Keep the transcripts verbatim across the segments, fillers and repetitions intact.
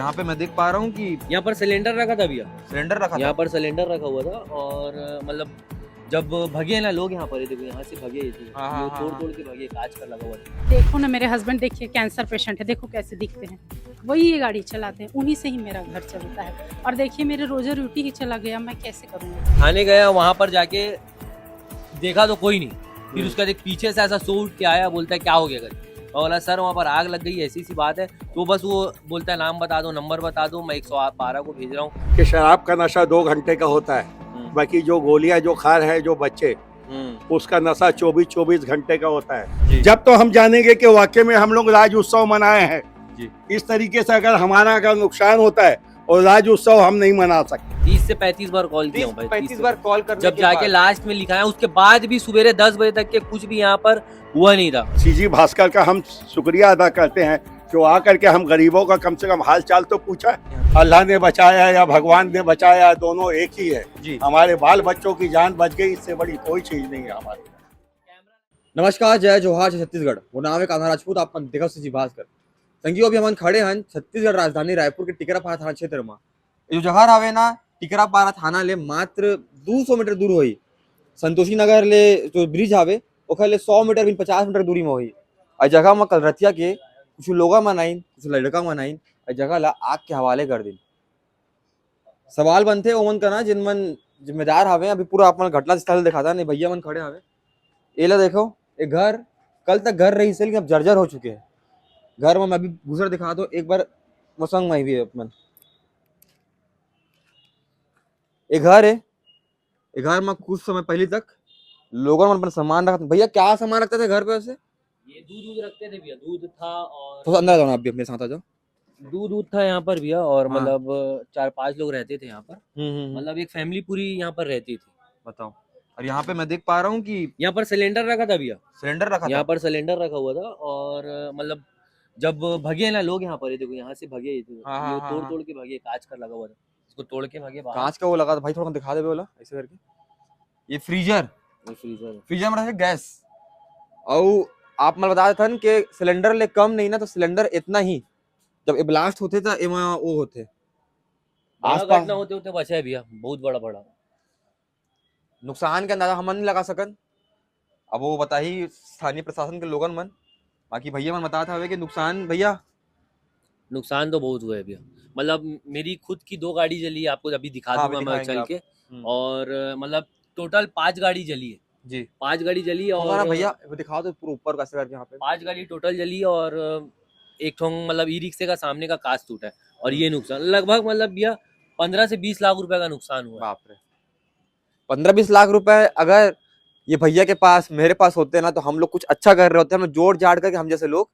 यहाँ पे मैं देख पा रहा हूँ कि यहाँ पर सिलेंडर रखा था भैया। सिलेंडर रखा था। यहाँ पर सिलेंडर रखा हुआ था और मतलब जब भगे ना लोग यहाँ पर, ये देखो यहाँ से भगे थे, हाँ, हाँ, वो हाँ, तोड़ हाँ। तोड़ के भगे, कांच का लगा हुआ था। देखो ना मेरे हस्बैंड, देखिए कैंसर पेशेंट है, देखो कैसे दिखते हैं, वही ये गाड़ी चलाते हैं, उन्हीं से ही मेरा घर चलता है। और देखिए मेरे रोजा रोटी ही चला गया, मैं कैसे करूँगी? थाने गया, वहाँ पर जाके देखा तो कोई नहीं। फिर उसके बाद एक पीछे से ऐसा सो उठ के आया, बोलता है क्या हो गया करके। मैं बोला सर वहाँ पर आग लग गई, ऐसी सी बात है। तो बस वो बोलता है नाम बता दो, नंबर बता दो, मैं एक सौ बारह को भेज रहा हूँ। कि शराब का नशा दो घंटे का होता है, हम्म। बाकी जो गोलियां जो खा रहे हैं जो बच्चे, हम्म। उसका नशा चौबीस चौबीस घंटे का होता है। जी। जब तो हम जानेंगे कि वाकई में हम लोग राज उत्सव मनाए हैं। जी। इस तरीके से अगर हमारा अगर नुकसान होता है और राज उत्सव हम नहीं मना सकते। तीस से पैंतीस बार कॉल किया तीस हूँ भाई, पैंतीस तीस बार कॉल करने जब के जाके बाद। लास्ट में लिखाया, उसके बाद भी सवेरे दस बजे तक के कुछ भी यहाँ पर हुआ नहीं था। सीजी भास्कर का हम शुक्रिया अदा करते हैं जो आ करके हम गरीबों का कम से कम हाल चाल तो पूछा। अल्लाह ने बचाया या भगवान ने बचाया, दोनों एक ही है। जी। हमारे बाल बच्चों की जान बच गई, इससे बड़ी कोई चीज नहीं है हमारे। नमस्कार, जय जोहार, जय छत्तीसगढ़। वो नाम है कान्हा राजपूत, आप मन देखत सीजी भास्कर। संगियो, अभी हमन खड़े हन छत्तीसगढ़ राजधानी रायपुर के टिकरापारा थाना क्षेत्र म। ये जो जगह हवे ना, टिकरापारा थाना ले मात्र दो सौ मीटर दूर होही। संतोषी नगर ले जो ब्रिज हवे, ओखर ले सौ मीटर भी पचास मीटर दूरी में होही। और जगह म कल रतिया के कुछ लोग मन आइन, कुछ लड़का मन आइन, और जगह ला आग के हवाले कर दिन। सवाल बनथे ओमन करा, जिन मन जिम्मेदार हवे। अभी पूरा अपन घटना स्थल दिखाता नहीं, भैया मन खड़े हवे। एला देखो, ये घर कल तक घर रही से, लेकिन अब जर्जर हो चुके हैं। घर में मैं अभी घुसर दिखा दो एक बार, मसंग में भी अपन। ये घर है, ये घर में कुछ समय पहले तक लोगों ने अपन सामान रखा था। भैया, क्या सामान रखते थे घर पे वैसे? ये दूध दूध रखते थे भैया, दूध था और थोड़ा अंदर आ जाओ ना, अभी मेरे साथ आ जाओ। दूध दूध था यहाँ पर भैया और हाँ। मतलब चार पांच लोग रहते थे यहाँ पर। हम्म, हम्म, हम्म। मतलब एक फैमिली पूरी यहाँ पर रहती थी। बताओ। और यहाँ पे मैं देख पा रहा हूँ कि यहाँ पर सिलेंडर रखा था भैया। सिलेंडर रखा यहाँ था। पर सिलेंडर रखा हुआ था और मतलब जब भगे ना लोग यहाँ पर, ये देखो यहाँ से भगे, ये देखो, हाँ, हाँ, ये हाँ, तोड़ हाँ। तोड़ के भगे, कांच का लगा हुआ था, इसको तोड़ के भगे बाहर। कांच का वो लगा था भाई, थोड़ा दिखा दे बोला ऐसे करके। ये फ्रीजर, ये फ्रीजर है। फ्रीजर में रखे गैस। और आप मन बता देथन कि सिलेंडर ले कम नहीं ना, तो सिलेंडर इतना ही, जब ये ब्लास्ट होते तो एमा वो होते। बड़ा आसपास घटना होते होते बचा है भैया, बहुत बड़ा बड़ा। नुकसान के अंदाजा हमन नहीं लगा सकन। अब वो बताही स्थानीय प्रशासन के लोगन मन, बाकी भैया मन बताते हवे कि नुकसान भैया। नुकसान तो बहुत हुआ है भैया। मतलब मेरी खुद की दो गाड़ी जली है, आपको अभी दिखा हाँ, दूंगा अभी मैं दिखाएंगे चल आप। के। हम्म। और मतलब टोटल पांच गाड़ी जली है। जी। पांच गाड़ी जली है हमारा और भैया वो दिखाओ तो पूरा ऊपर का ऐसे करके यहाँ पे। पांच गाड़ी टोटल जली है और एक ठोंग मतलब ई रिक्शे का सामने का कांच टूटा है और ये नुकसान लगभग मतलब भैया पंद्रह से बीस लाख रुपए का नुकसान हुआ है। बाप रे, पंद्रह बीस लाख रुपए अगर ये भैया के पास, मेरे पास होते ना, तो हम लोग कुछ अच्छा कर रहे होते। हम जोड़ जाड़ करके, हम जैसे लोग,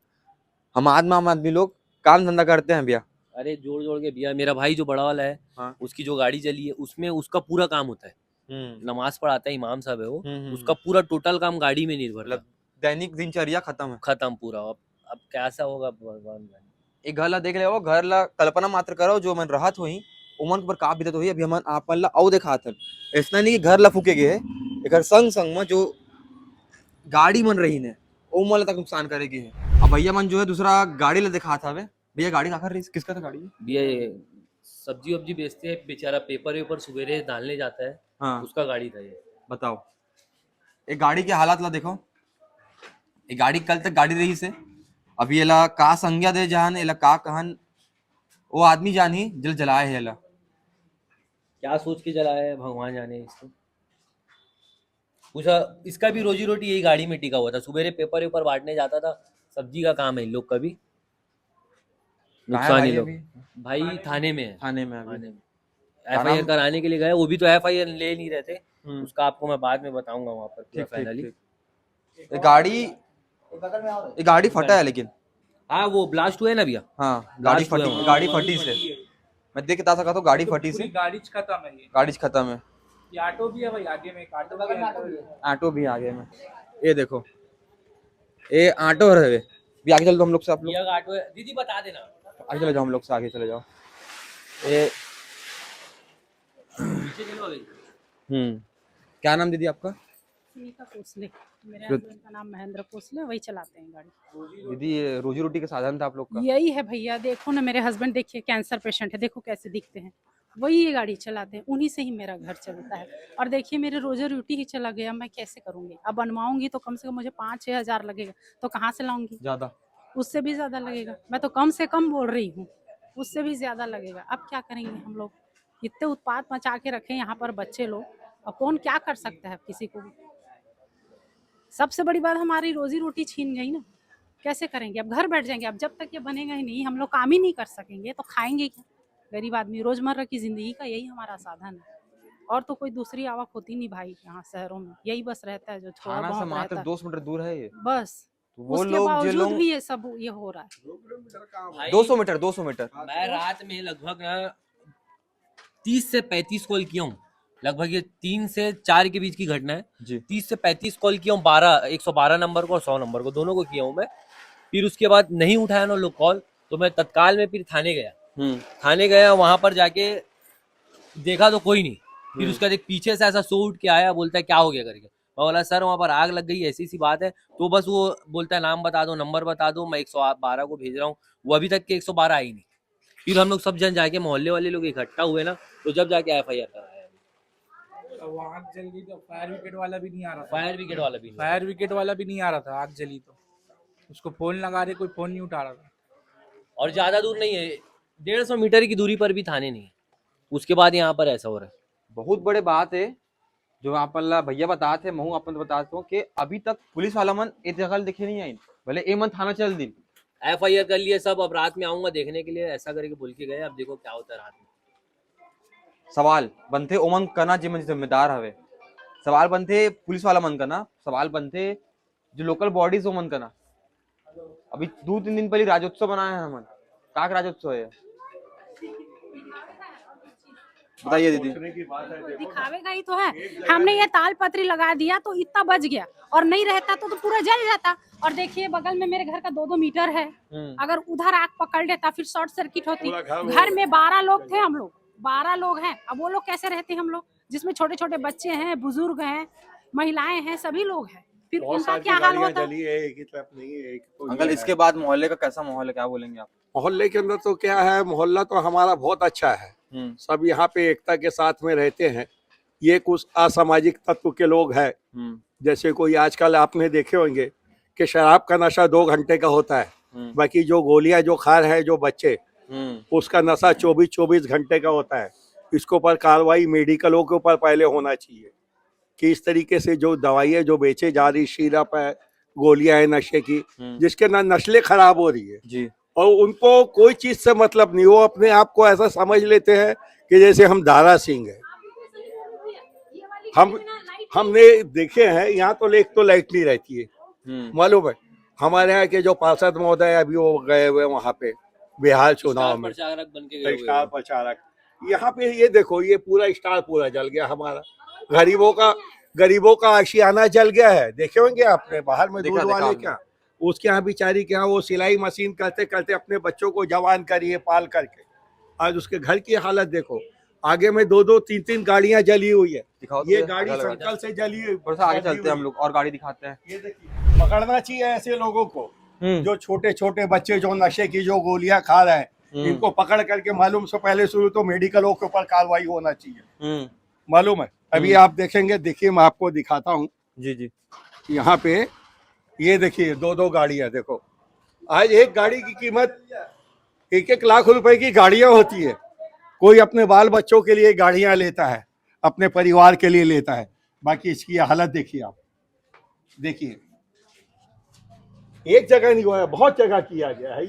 हम आदमी, आम आदमी लोग काम धंधा करते हैं भैया। अरे जोड़ जोड़ के भैया, मेरा भाई जो बड़ा वाला है हाँ। उसकी जो गाड़ी जली है उसमें उसका पूरा काम होता है। नमाज पढ़ाता है, इमाम साहब है वो। हम्म, हम्म, उसका पूरा टोटल काम गाड़ी में निर्भर मतलब था। दैनिक दिनचर्या खत्म है। खत्म पूरा। अब अब कैसा होगा भगवान जाने। एक घर ला देख ले, वो घर ला कल्पना मात्र करो, जो मन रहत होही, ओमन के ऊपर का बीतत होही। अभी हमन आप मन ला अउ दिखात हन, ऐसना नहीं कि घर ला फूके गए है, एकर संग संग में जो गाड़ी मन रही ने, ओमन ला तक नुकसान करे गए है। अब भैया मन जो है दूसरा गाड़ी ला दिखात हवे। भैया, गाड़ी काकर रही, किसका था गाड़ी? भैया ये सब्जी वब्जी बेचते हैं बेचारा, पेपर वेपर सुबेरे डालने जाता है, हाँ, उसका गाड़ी था ये। बताओ, एक गाड़ी के हालात ला देखो। एक गाड़ी कल तक गाड़ी रही से, अभी एला का संज्ञा दे जान, एला का कहन, वो आदमी जान ही जल जलाए है एला। क्या सोच के जलाया है भगवान जाने इसको। पूछा, इसका भी रोजी रोटी यही गाड़ी में टिका हुआ था। सुबेरे पेपर वेपर बांटने जाता था, सब्जी का काम है इन लोग का भी। कहाँ है नुकसान भाई ही लोग। अभी? भाई थाने में है। थाने में अभी। थाने में। थाना एफआईआर में? कराने के लिए गए, वो भी तो एफआईआर ले नहीं रहे थे। हम्म। उसका आपको मैं बाद में बताऊंगा वहाँ पर पूरा ठीक, ठीक, finally। ठीक। ये गाड़ी, ये गाड़ी फटा है लेकिन। हाँ, वो ब्लास्ट हुआ है ना भैया। हाँ, गाड़ी Blast हुआ फटी, है। गाड़ी फटी से। मैं देख के बता सकता हूँ, गाड़ी फटी से। पूरी गाड़ी च खत्म है ये। गाड़ी च खत्म है। ये ऑटो भी है भाई आगे में, एक ऑटो भी है। ऑटो भी आगे में। ये देखो, ये ऑटो है। भी आगे चल दो हम लोग से, आप लोग भैया का ऑटो है, दीदी बता देना। आगे चले जाओ, हम लोग से आगे चले जाओ। ये नीचे चलो अभी। हम्म, क्या नाम दीदी आपका? का कोसले। मेरे हस्बैंड का नाम महेंद्र कोसले, वही चलाते हैं गाड़ी। दीदी, ये रोजी रोटी का साधन था आप लोग का? यही है भैया, देखो ना, मेरे हस्बैंड देखिए, कैंसर पेशेंट है, देखो कैसे दिखते हैं, वही ये गाड़ी चलाते हैं, उन्हीं से ही मेरा घर चलता है। और देखिए, मेरे रोजी रोटी ही चला गया, मैं कैसे करूँगी? अब बनवाऊँगी तो कम से कम मुझे पाँच छः हज़ार लगेगा, तो कहाँ से लाऊँगी? ज़्यादा। उससे भी ज़्यादा लगेगा। मैं तो कम से कम बोल रही हूँ, उससे भी ज़्यादा लगेगा। अब क्या करेंगे हम लोग? इतने उत्पात मचा के रखे यहाँ पर बच्चे लोग, और कौन क्या कर सकता है किसी को? सबसे बड़ी बात, हमारी रोजी रोटी छीन गई ना, कैसे करेंगे? अब घर बैठ जाएंगे। अब जब तक ये बनेगा ही नहीं, हम लोग काम ही नहीं कर सकेंगे, तो खाएंगे क्या? गरीब आदमी, रोजमर्रा की जिंदगी का यही हमारा साधन है, और तो कोई दूसरी आवक होती नहीं भाई। यहाँ शहरों में यही बस रहता है, जो थोड़ा थाना से बहुत मात्र रहता है। दो सौ मीटर दूर है ये। बस। तो वो उसके लोग, जो बावजूद लोग भी ये सब, ये हो रहा है। भाई, दो सौ मीटर, दो सौ मीटर। मैं रात में लगभग ना तीस से पैंतीस कॉल किया हूँ। लगभग ये तीन से चार के बीच की घटना है। जी। तीस से पैंतीस कॉल किया हूँ, बारह, एक सौ बारह नंबर को और सौ नंबर को, दोनों को किया हूँ मैं। फिर उसके बाद नहीं उठाया ना लोग कॉल, तो मैं तत्काल में फिर थाने गया। हम्म। थाने गया, वहां पर जाके देखा तो कोई नहीं। फिर हम्म। उसके बाद एक पीछे से ऐसा सो उठ के आया, बोलता है, "क्या हो गया?" करके। मैं बोला, "सर, वहाँ पर आग लग गई, ऐसी सी बात है।" तो बस वो बोलता है, "नाम बता दो, नंबर बता दो, मैं एक सौ बारह को भेज रहा हूँ।" वो अभी तक के एक सौ बारह आई नहीं। फिर हम लोग सब जन जाके, मोहल्ले वाले लोग इकट्ठा हुए ना, तो जब जाके एफ आई आर कराया। तो वो आग जल गई तो फायर ब्रिगेड वाला भी नहीं आ रहा था। फायर ब्रिगेड वाला भी नहीं। फायर ब्रिगेड वाला भी नहीं आ रहा था, आग जली तो। उसको फोन लगा रहे, कोई फोन नहीं उठा रहा था। और ज्यादा दूर नहीं है, डेढ़ सौ मीटर की दूरी पर भी थाने नहीं है, उसके बाद यहाँ पर ऐसा हो रहा है। बहुत बड़े बात है, जो आप ला भैया बतात हे, महू अपन बतात हों कि अभी तक पुलिस वाला मन ए जगह देखे नहीं आइन, भले ए मन थाना चल दिन। एफ आई आर कर लिए सब, अब रात में आऊंगा देखने के लिए, ऐसा करके बोल के गए। अब देखो क्या होता है रात में। सवाल बनथे ओमन कना, जेमन जिम्मेदार हवे, सवाल बनथे पुलिस वाला मन कना, सवाल बनथे जो लोकल बॉडीज ओमन कना। अभी दो तीन दिन पहले राज्योत्सव मनाए हैं हमन, का राज्योत्सव है? बताइए दीदी। सोचने की बात है, देखो ना। दिखावेगा ही तो है। एक जगह हमने नहीं। ये ताल पत्री लगा दिया तो इतना बच गया, और नहीं रहता तो, तो पूरा जल जाता। और देखिए, बगल में मेरे घर का दो दो मीटर है, हम्म। अगर उधर आग पकड़ लेता, फिर शॉर्ट सर्किट होती। पूरा घर घर वो में बारह लोग थे हम लोग, बारह लोग हैं। अब वो लोग कैसे रहते हम लोग, जिसमें छोटे छोटे बच्चे हैं, बुजुर्ग हैं, महिलाएं हैं, सभी लोग हैं, फिर बहुत उनका सारी क्या हाल गाड़ियां होता? जली है, एक ही तरफ नहीं है, एक तो अंकल, ये है। इसके बाद मोहल्ले का कैसा माहौल है, क्या बोलेंगे आप? मोहल्ले के अंदर तो क्या है, मोहल्ला तो हमारा बहुत अच्छा है। हम्म। सब यहाँ पे एकता के साथ में रहते हैं। ये कुछ असामाजिक तत्व के लोग हैं, हम्म। जैसे कोई आजकल आपने देखे होंगे कि शराब का नशा दो घंटे का होता है, हम्म। बाकी जो गोलियां जो खा रहे हैं जो बच्चे, हम्म। उसका नशा चौबीस चौबीस घंटे का होता है। इसके ऊपर कार्रवाई मेडिकलों के ऊपर पहले होना चाहिए कि इस तरीके से जो दवाइयाँ जो बेचे जा रही, सिरप है, गोलियां हैं नशे की, हम्म। जिसके ना नस्लें खराब हो रही है। जी। और उनको कोई चीज से मतलब नहीं, वो अपने आप को ऐसा समझ लेते हैं कि जैसे हम दारा सिंह हैं। हम, हमने देखे हैं, यहाँ तो एक तो लाइट नहीं रहती है, हम्म। मालूम है। हमारे यहाँ के जो पार्षद महोदय अभी वो गए हुए वहाँ पे बिहार चुनाव स्टार में, प्रचारक बन के गए हुए स्टार हैं। प्रचारक। यहाँ पे ये देखो, ये पूरा स्टार पूरा जल गया हमारा। गरीबों का, गरीबों का आशियाना जल गया है। देखे होंगे आपने बाहर में देखा, दूध देखा वाले हमने। क्या, उसके यहाँ बेचारी के यहाँ वो सिलाई मशीन करते करते अपने बच्चों को जवान करी है पाल करके। आज उसके घर की हालत देखो, आगे में दो दो तीन तीन गाड़ियां जली हुई है। दिखाओ तो ये ये गाड़ी आगे लगा। संकल से जली हुई, थोड़ा सा आगे जली चलते हैं हुई। हम लोग और गाड़ी दिखाते हैं। ये देखिए, पकड़ना चाहिए ऐसे लोगों को, हम्म। जो छोटे छोटे बच्चे जो नशे की जो गोलियां खा रहे हैं, हम्म। इनको पकड़ करके मालूम से पहले शुरू तो मेडिकलों के ऊपर कार्रवाई होना चाहिए। हम्म। मालूम है, अभी हम्म। आप देखेंगे, देखिए मैं आपको दिखाता हूँ। जी, जी। यहाँ पे ये देखिए, दो दो गाड़ियाँ देखो, आज एक गाड़ी की कीमत एक एक लाख रुपए की गाड़ियाँ होती है। कोई अपने बाल बच्चों के लिए गाड़ियाँ लेता है, अपने परिवार के लिए लेता है, बाकी इसकी हालत देखिए आप, देखिए एक जगह नहीं हुआ है, बहुत जगह किया गया है।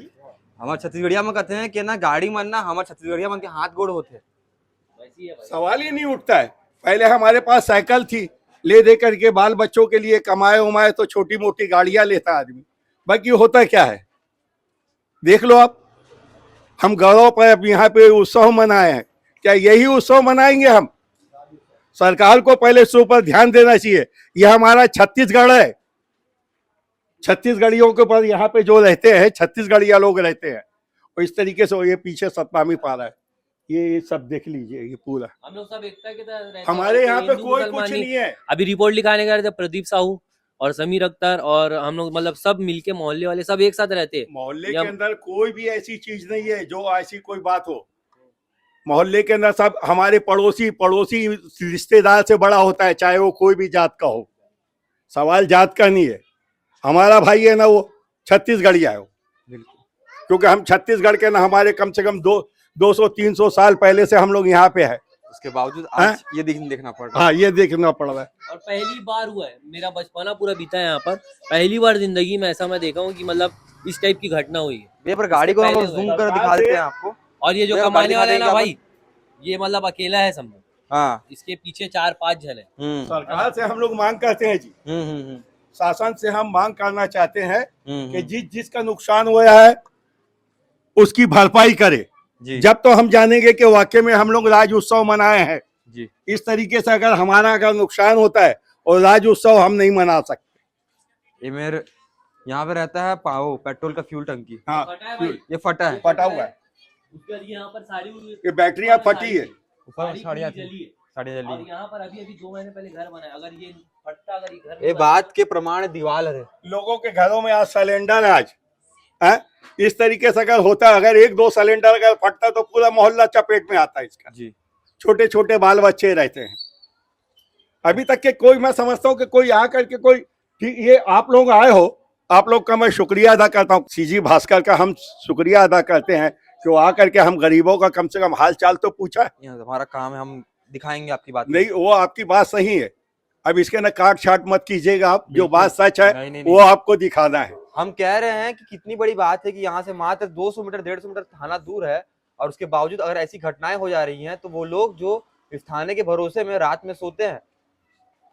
हमारे छत्तीसगढ़िया में कहते हैं कि ना गाड़ी मन ना हमारे छत्तीसगढ़िया मन के हाथ गोड़ होते हैं। सवाल ही नहीं उठता है। पहले हमारे पास साइकिल थी, ले दे करके बाल बच्चों के लिए कमाए उमाए तो छोटी मोटी गाड़ियां लेता आदमी, बाकी होता क्या है? देख लो आप, हम गौरव पर अब यहाँ पे उत्सव मनाए हैं, क्या यही उत्सव मनाएंगे हम? सरकार को पहले इसके ऊपर ध्यान देना चाहिए। यह हमारा छत्तीसगढ़ है, छत्तीसगढ़ियों के ऊपर यहाँ पे जो रहते हैं, छत्तीसगढ़िया लोग रहते हैं, और इस तरीके से ये पीछे सतनामी पारा है, ये सब देख लीजिए, ये पूरा। हम लोग सब एकता के तरह रहते हैं, हमारे कोई यहाँ पे हिंदू कोई मुसलमान कुछ नहीं। नहीं है। अभी रिपोर्ट लिखाने गए थे प्रदीप साहू और समीर अख्तर और हम लोग, मतलब, सब मिलके मोहल्ले वाले सब एक साथ रहते हैं। मोहल्ले ये के हम- अंदर कोई भी ऐसी चीज नहीं है जो ऐसी कोई बात हो। मोहल्ले के अंदर सब हमारे पड़ोसी, पड़ोसी रिश्तेदार से बड़ा होता है, चाहे वो कोई भी जात का हो। सवाल जात का नहीं है। हमारा भाई है ना, वो छत्तीसगढ़िया है वो। बिल्कुल। क्योंकि हम छत्तीसगढ़ के ना, हमारे कम से कम दो दो सौ तीन सौ साल पहले से हम लोग यहाँ पे है। उसके बावजूद हैं? आज ये देख देखना पड़ रहा है। हाँ, ये देखना पड़ रहा है। और पहली बार हुआ है, मेरा बचपना पूरा बीता है यहाँ पर, पहली बार जिंदगी में ऐसा मैं देखा हूँ कि, मतलब, इस टाइप की घटना हुई है। भैया, पर गाड़ी को हम लोग पहले जूम हुआ कर है। दिखा देते हैं आपको। और ये जो भैया, कमाने गाड़ी वाला है ना दिखा भाई, ये, मतलब, अकेला है, समझो। हाँ। इसके पीछे चार पांच जन है। हम्म। सरकार से हम लोग मांग करते हैं जी, हम्म हम्म हम्म, शासन से हम मांग करना चाहते हैं हम्म, कि हम्म। जिस जिसका नुकसान हुआ है, उसकी भरपाई करे। जी। जब तो हम जानेंगे कि वाकई में हम लोग राज्य उत्सव मनाए हैं। जी। इस तरीके से अगर हमारा अगर नुकसान होता है और राज्य उत्सव हम नहीं मना सकते। ये मेरे यहाँ पे रहता है पाओ, पेट्रोल का फ्यूल टंकी। हाँ, फटा है भाई। ये फटा है। फटा हुआ है। उसके बाद यहाँ पर सारी वो ये बैटरियाँ ऊपर फटी साड़ी है। थी। ऊपर साड़ी साड़ियाँ पूरी थी, जली है। साड़ियाँ और जली। यहाँ पर अभी अभी दो महीने पहले घर बना है, अगर ये फटता, अगर ये घर ये में बात के प्रमाण दीवाल है। लोगों के घरों में आज सिलेंडर है आज, है? इस तरीके से अगर होता, अगर एक दो सिलेंडर अगर फटता तो पूरा मोहल्ला चपेट में आता इसका। जी। छोटे छोटे बाल बच्चे रहते हैं। अभी तक के कोई, मैं समझता हूँ कि कोई आ करके कोई, कि ये आप लोग आए हो, आप लोग का मैं शुक्रिया अदा करता हूँ, सीजी भास्कर का हम शुक्रिया अदा करते हैं कि वो आ करके हम गरीबों का कम से कम हाल चाल तो पूछा। ये हमारा काम है, हम दिखाएंगे आपकी बात। नहीं, वो आपकी बात सही है। अब इसके ना काट छाट मत कीजिएगा आप, जो बिल्कुल। बात सच है नहीं, नहीं, वो नहीं। आपको दिखाना है। हम कह रहे हैं कि कितनी बड़ी बात है कि यहाँ से मात्र दो सौ मीटर, डेढ़ सौ मीटर थाना दूर है और उसके बावजूद अगर ऐसी घटनाएं हो जा रही हैं तो वो लोग जो इस थाने के भरोसे में रात में सोते हैं,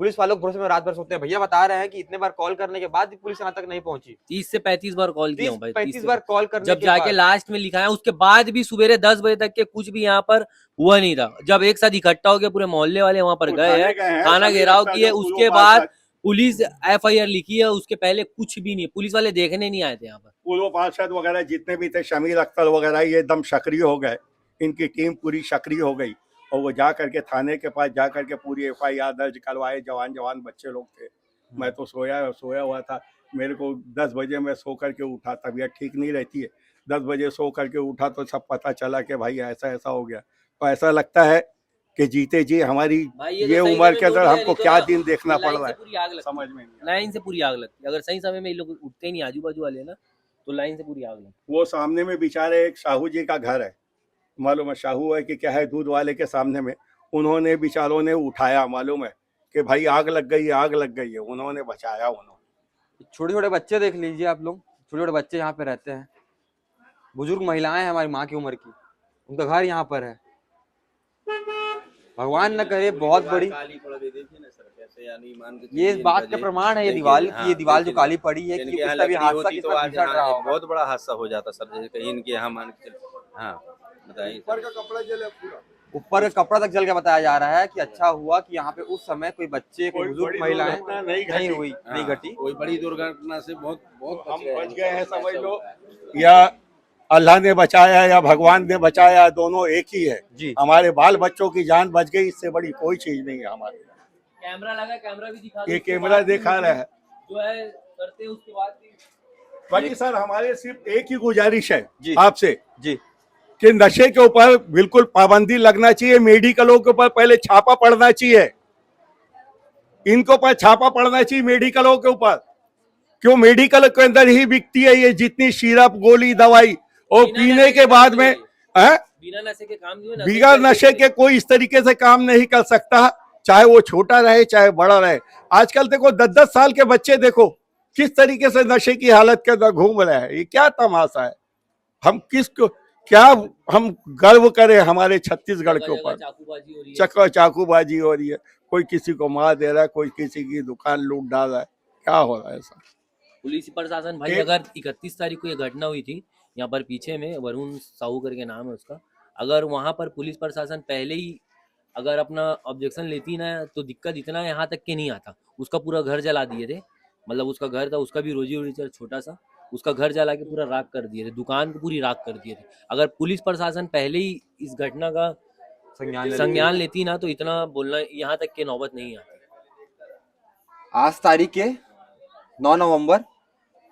पुलिस वालों के भरोसे में रात भर सोते हैं, भैया बता रहे हैं कि इतने बार कॉल करने के बाद भी पुलिस यहाँ तक नहीं पहुंची। तीस से पैंतीस बार कॉल किया हूँ भाई, तीस पैंतीस से बार कॉल करने जब के जाके बाद। लास्ट में लिखाया, उसके बाद भी सवेरे दस बजे तक के कुछ भी यहाँ पर हुआ नहीं था। जब एक साथ इकट्ठा हो गया पूरे मोहल्ले वाले वहाँ पर गए उठाने हैं, गए हैं, थाना सभी घेराव अख्तर, किए, पूर्व उसके पार्षद, बाद पुलिस एफआईआर लिखी है, उसके पहले कुछ भी नहीं, पुलिस वाले देखने नहीं आए थे यहाँ पर। पूर्व पार्षद वगैरह जितने भी थे, शमीर अख्तर वगैरह, ये एकदम सक्रिय हो गए, इनकी टीम पूरी सक्रिय हो गई और वो जा करके थाने के पास जा करके पूरी एफआईआर दर्ज करवाए। जवान जवान बच्चे लोग थे। मैं तो सोया सोया हुआ था, मेरे को दस बजे मैं सो करके उठा, तबीयत ठीक नहीं रहती है, दस बजे सो करके उठा तो सब पता चला कि भाई ऐसा ऐसा हो गया। तो ऐसा लगता है कि जीते जी हमारी भाई, ये तो सही उम्र समय के अंदर ढूंढ हमको लिया, क्या नहीं तो दिन देखना पड़ लाइन रहा से है, पूरी आग लगती। समझ में नहीं आता। लाइन से पूरी आग लगती। अगर सही समय में ये लोग उठते नहीं, आजू बाजू वाले ना, तो लाइन से पूरी आग लगती। वो सामने में बेचारे एक साहू जी का घर है, मालूम है, साहू है कि क्या है, दूध वाले के सामने में उन्होंने, बेचारों ने उठाया, मालूम है कि भाई आग लग गई है, आग लग गई है, उन्होंने बचाया। उन्होंने छोटे छोटे बच्चे देख लीजिए आप लोग, छोटे छोटे बच्चे यहाँ पे रहते हैं, बुजुर्ग महिलाएं हैं हमारी माँ की उम्र की, उनका घर यहाँ पर है। भगवान न करे बहुत बड़ी काली पड़ गई, देखिए ना सर, कैसे, यानी मान के ये चलिए बात इनका का जे- प्रमाण है ये देखिए, दीवाल, हाँ, ये दीवाल जो देखिए, काली पड़ी है, इनके क्योंकि यहाँ उसका भी लकड़ी हादसा होती कितना तो आज भीषण रहा यहाँ होगा। बहुत बड़ा हादसा हो जाता सर, जैसे कहीं इनके यहाँ मान के चलिए। हाँ, बताइए सर। ऊपर का कपड़ा जल है पूरा। ऊपर का कपड़ा तक जल के बताया जा रहा है कि अच्छा हुआ कि यहाँ पे उस समय कोई बच्चे, कोई कोई बुजुर्ग बड़ी महिलाएं दुर्घटना नहीं नहीं घटी। हुई, हाँ, नहीं घटी। कोई बड़ी दुर्घटना से बहुत बहुत हम बच गए बच हैं, गए हैं, ऐसा समझ लो, होता है। या अल्लाह ने बचाया या भगवान ने बचाया, दोनों एक ही है। जी। हमारे बाल बच्चों की जान बच गई, इससे बड़ी कोई चीज नहीं है हमारे। कैमरा लगा, कैमरा भी दिखा दो, ये उसके कैमरा बाद भी दिखा रहा है। जो है करते हैं, उसके बाद भी बाकी सर, हमारे सिर्फ एक ही गुजारिश है जी। आपसे जी। कि नशे के ऊपर बिल्कुल पाबंदी लगना चाहिए, मेडिकलों के ऊपर पहले छापा पड़ना चाहिए, इनके ऊपर छापा पड़ना चाहिए मेडिकलों के ऊपर। क्यों मेडिकल के अंदर ही बिकती है ये जितनी सिरप, गोली, दवाई, और बिना पीने नशे के के बाद काम में, नहीं। हैं? बिना नशे के काम नहीं हो, बिना करके नशे के कोई इस तरीके से काम नहीं कर सकता, चाहे वो छोटा रहे चाहे बड़ा रहे। आजकल देखो, दस दस साल के बच्चे देखो किस तरीके से नशे की हालत के अंदर घूम रहे हैं। ये क्या तमाशा है? हम किसको, क्या हम गर्व करें हमारे छत्तीसगढ़ के जगह जगह ऊपर? चाकूबाजी हो रही है। चक्का चाकूबाजी हो रही है, कोई किसी को मार दे रहा है, कोई किसी की दुकान लूट डाल रहा है, क्या हो रहा है ऐसा? पुलिस प्रशासन भाई, एक अगर इकतीस तारीख को ये घटना हुई थी यहाँ पर पीछे में, वरुण साहू करके नाम है उसका, अगर वहाँ पर पुलिस प्रशासन पहले ही अगर अपना ऑब्जेक्शन लेती ना, तो दिक्कत इतना यहाँ तक के नहीं आता। उसका पूरा घर जला दिए थे, मतलब उसका घर था, उसका भी रोजी रोटी था छोटा सा, उसका घर जला के पूरा राख कर दिए थे, दुकान को पूरी राख कर दिए थे। अगर पुलिस प्रशासन पहले ही इस घटना का संज्ञान ले संज्ञान लेती ना, तो इतना बोलना, यहाँ तक के नौबत नहीं आती। आज तारीख के नौ नवंबर,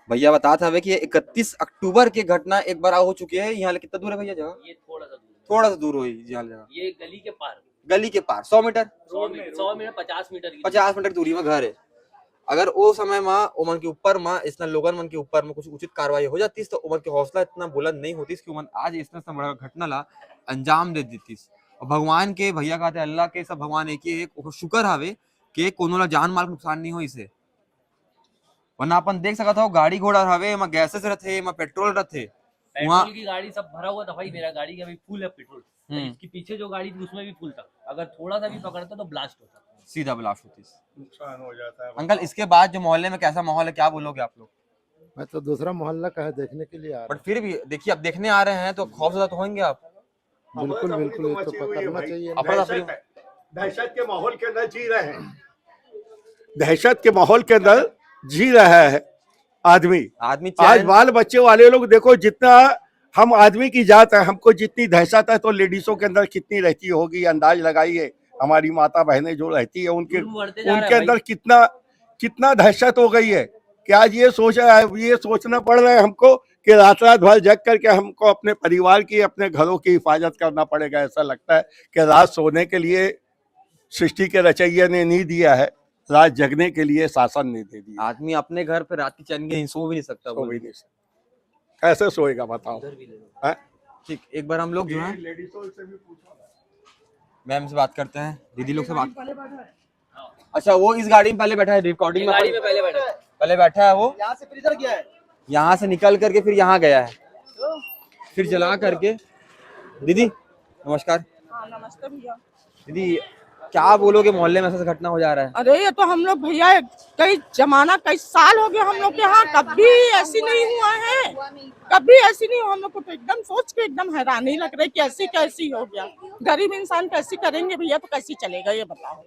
भैया बतात हवे कि ये इकतीस अक्टूबर के घटना एक बार हो चुके है। यहाँ ले कितना दूर है भैया जगह? ये थोड़ा सा दूर, थोड़ा सा दूर होई यहाँ ले जगह, ये गली के पार, गली के पार सौ मीटर, सौ मीटर, सौ मीटर, पचास मीटर की पचास मीटर की दूरी में घर है। अगर ओ समय में ओमन के ऊपर में, इसना लोगन मन के ऊपर में कुछ उचित कार्रवाई हो जातीस, तो ओमन के हौसला इतना बुलंद नहीं होतीस कि ओमन आज इसना से बड़ा घटना ला अंजाम दे देतीस। और भगवान के, भैया कहते हैं, अल्लाह के, सब भगवान एक ही है, एक शुक्र हवे कि कोनो ला जान माल के नुकसान नहीं होइस हे। वरना अपन देख सकत हो, गाड़ी घोड़ा हवे, एमा गैसेस रथे, एमा पेट्रोल रथे। पेट्रोल की गाड़ी सब भरा हुआ था भाई, मेरा गाड़ी का भी फुल है पेट्रोल। हम्म। इसके पीछे जो गाड़ी थी, उसमें भी फुल था। अगर थोड़ा सा भी पकड़ता तो ब्लास्ट होता। सीधा ब्लास्ट होतीस। नुकसान हो जाता है। अंकल, इसके बाद जो मोहल्ले में कैसा माहौल है, क्या बोलोगे आप लोग? मैं तो दूसरा मोहल्ला का है, देखने के लिए आ बट रहा फिर भी देखिए, अब देखने आ रहे हैं तो खौफ ज्यादा तो होंगे आप। हूँ। बिल्कुल, अफरा बिल्कुल, ये तो तफरी तो मची हुई है करना भाई। चाहिए। अफरा तफरी। दहशत, दहशत के माहौल के अंदर जी रहे हैं, दहशत के माहौल के अंदर जी रहा है आदमी। आदमी आज चैन बाल बच्चे वाले लोग देखो, जितना हम आदमी की जात है, हमको जितनी दहशत है तो लेडीजों के अंदर कितनी रहती होगी, अंदाज लगाइए। हमारी माता बहनें जो रहती है उनके जुर्म बढ़ते जा रहा उनके है अंदर भाई। कितना कितना दहशत हो गई है। कि आज ये सोच रहा है, ये सोचना पड़ रहा है हमको कि रात रात भर जग करके हमको अपने परिवार की, अपने घरों की हिफाजत करना पड़ेगा। ऐसा लगता है कि रात सोने के लिए सृष्टि के रचैया ने नहीं दिया है, रात जगने के लिए शासन ने दे दिया। आदमी अपने घर पे रात की चैन की नींद सो भी नहीं सकता। सो भी नहीं सकता। कैसे सोएगा बताओ? उधर भी ले लो। ठीक, एक बार हम लोग जो है लेडीजों से भी पूछो। मैम से बात करते हैं, दीदी लोग से बात। अच्छा, वो इस गाड़ी में पहले बैठा है, रिकॉर्डिंग ये में गाड़ी पहले, में पहले बैठा। पहले बैठा है वो, यहाँ से फिर इधर गया है। यहाँ से निकल करके फिर यहाँ गया है, फिर जला करके। दीदी नमस्कार। हाँ, नमस्ते भैया। दीदी, क्या बोलोगे, मोहल्ले में ऐसा घटना हो जा रहा है? अरे, ये तो हम लोग भैया कई जमाना, कई साल हो गया हम लोग के यहाँ, कभी ऐसी नहीं हुआ है, कभी ऐसी नहीं हुआ। हम लोग को तो एकदम सोच के एकदम हैरानी लग रही कि ऐसी कैसी हो गया। गरीब इंसान कैसी करेंगे भैया, तो कैसी चलेगा ये बताओ।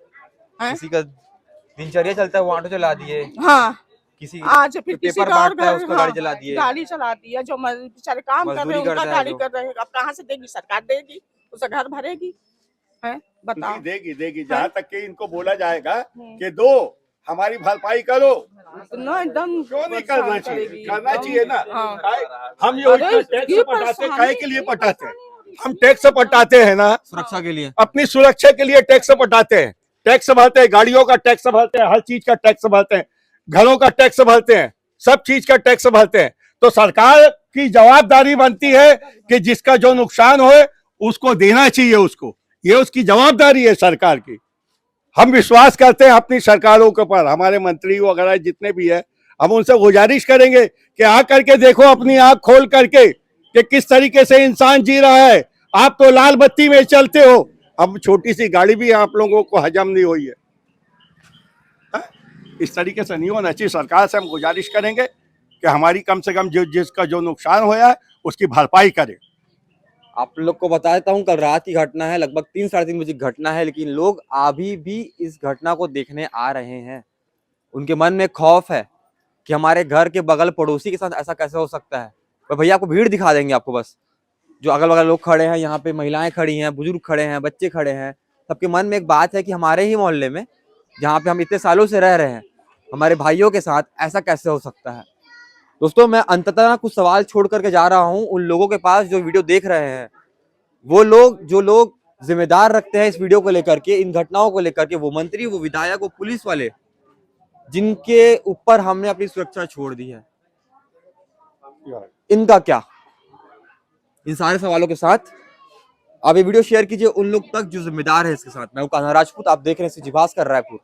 हैं? किसी का दिनचर्या चलता है, वो ऑटो चला दिए, हाँ, किसी आज फिर किसी पेपर का और बांटता है, घर, उसका हाँ, गाड़ी चला दिए। गाड़ी चला दिया, जो मज- बेचारे काम कर रहे मजदूरी हैं उनका करता है गाड़ी जो। कर रहे हैं, अब कहाँ से देगी सरकार? देगी, उसका घर भरेगी, है बताओ। जी, देगी, देगी। जहाँ तक कि इनको बोला जाएगा हम्म। कि दो, हमारी भरपाई करो। इतना एकदम क्यों नहीं परेशान करना चाहिए? करेगी, करना एकदम। चाहिए ना। हाँ। काहे? हम ये अरे, इतना टैक्स ये पटाते, परेशानी काहे के लिए पटाते हैं? हम टैक्स पटाते हैं ना, सुरक्षा के लिए। अपनी सुरक्षा के लिए टैक्स पटाते हैं। टैक्स भरते हैं, गाड़ियों का टैक्स भरते हैं, हर चीज का टैक्स भरते हैं, घरों का टैक्स भरते हैं, सब चीज का टैक्स भरते हैं। तो सरकार की जवाबदारी बनती है कि जिसका जो नुकसान होए, उसको देना चाहिए उसको। ये उसकी जवाबदारी है सरकार की। हम विश्वास करते हैं अपनी सरकारों के ऊपर, हमारे मंत्री वगैरह जितने भी हैं, हम उनसे गुजारिश करेंगे कि आ करके देखो, अपनी आंख खोल करके, कि किस तरीके से इंसान जी रहा है। आप तो लाल बत्ती में चलते हो, हम छोटी सी गाड़ी भी आप लोगों को हजम नहीं हुई है। हाँ? इस तरीके से नहीं होना चाहिए। सरकार से हम गुजारिश करेंगे कि हमारी कम से कम जो, जिसका जो नुकसान होया है, उसकी भरपाई करे। आप लोग को बताता हूँ, कल रात की घटना है, लगभग तीन, साढ़े तीन बजे की घटना है, लेकिन लोग अभी भी इस घटना को देखने आ रहे हैं। उनके मन में खौफ है कि हमारे घर के बगल पड़ोसी के साथ ऐसा कैसे हो सकता है। पर भैया, आपको भीड़ दिखा देंगे, आपको बस जो अगल बगल लोग खड़े हैं, यहाँ पे महिलाएं खड़ी हैं, बुजुर्ग खड़े हैं, बच्चे खड़े हैं, सबके मन में एक बात है कि हमारे ही मोहल्ले में, जहाँ पे हम इतने सालों से रह रहे हैं, हमारे भाइयों के साथ ऐसा कैसे हो सकता है। दोस्तों, मैं अंततः कुछ सवाल छोड़ करके जा रहा हूँ उन लोगों के पास जो वीडियो देख रहे हैं, वो लोग, जो लोग जिम्मेदार रखते हैं इस वीडियो को लेकर के, इन घटनाओं को लेकर के, वो मंत्री, वो विधायक, वो पुलिस वाले, जिनके ऊपर हमने अपनी सुरक्षा छोड़ दी है, इनका क्या? इन सारे सवालों के साथ आप ये वीडियो शेयर कीजिए उन लोग तक जो जिम्मेदार है इसके साथ। मैं हूं कान्हा राजपूत, आप देख रहे हैं सी जी भास्कर रायपुर।